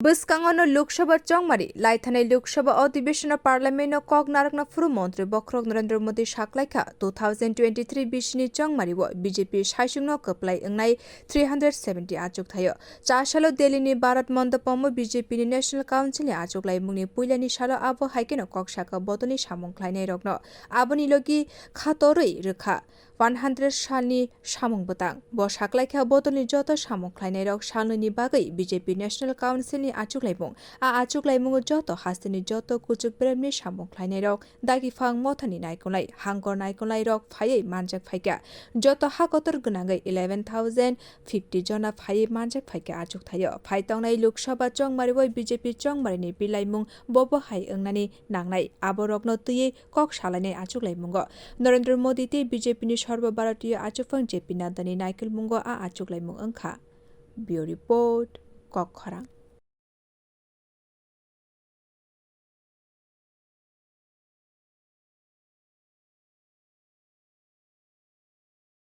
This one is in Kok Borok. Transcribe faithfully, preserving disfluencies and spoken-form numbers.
Bwskango no Lok Sabha chongmari laithanai Lok Sabha adhibeshon o Parliament no kok narwkna phuru Montri Bokhorok Narendra Modi saklaikha, two thousand twenty-three bisini chongmari o B J P saisung no kwplai wngnai three hundred seventy achuk thaio. Cha salo Delhi ni Bharat Mandapam o B J P ni National Council ni achuk laimung ni puila ni salo abo hai kheno kok saka bodol ni samung khlainai rok no aboni logi khatorwi rwkha. One hundred salni samung bwtang. Bo saklaikha bodolni joto samung khlainairok salnwini bagwi B J P National Council ni achuklaimung. A achuklaimungo joto hasteni joto kuchuk beremni samung khlainairok, dagiphang mothani naikolnai, hangkor naikolnairok phaiwi manjak phaikha. Joto ha kotor gwnangwi eleven thousand fifty jona phaiwi manjak phaikha achuk thaio. Phai tongnai Lok Sabha chongmario B J P chongmarini bilaimung bobo hai wngnani nangnai. Aborokno twiwi kok salainai achuklaimungo. Narendra Modi tei B J P ni Sarbo Bharatiya achukphang J P Nadda ni naikolmungo a achuklaimung wngkha. Bureau Report, Kokkhorang.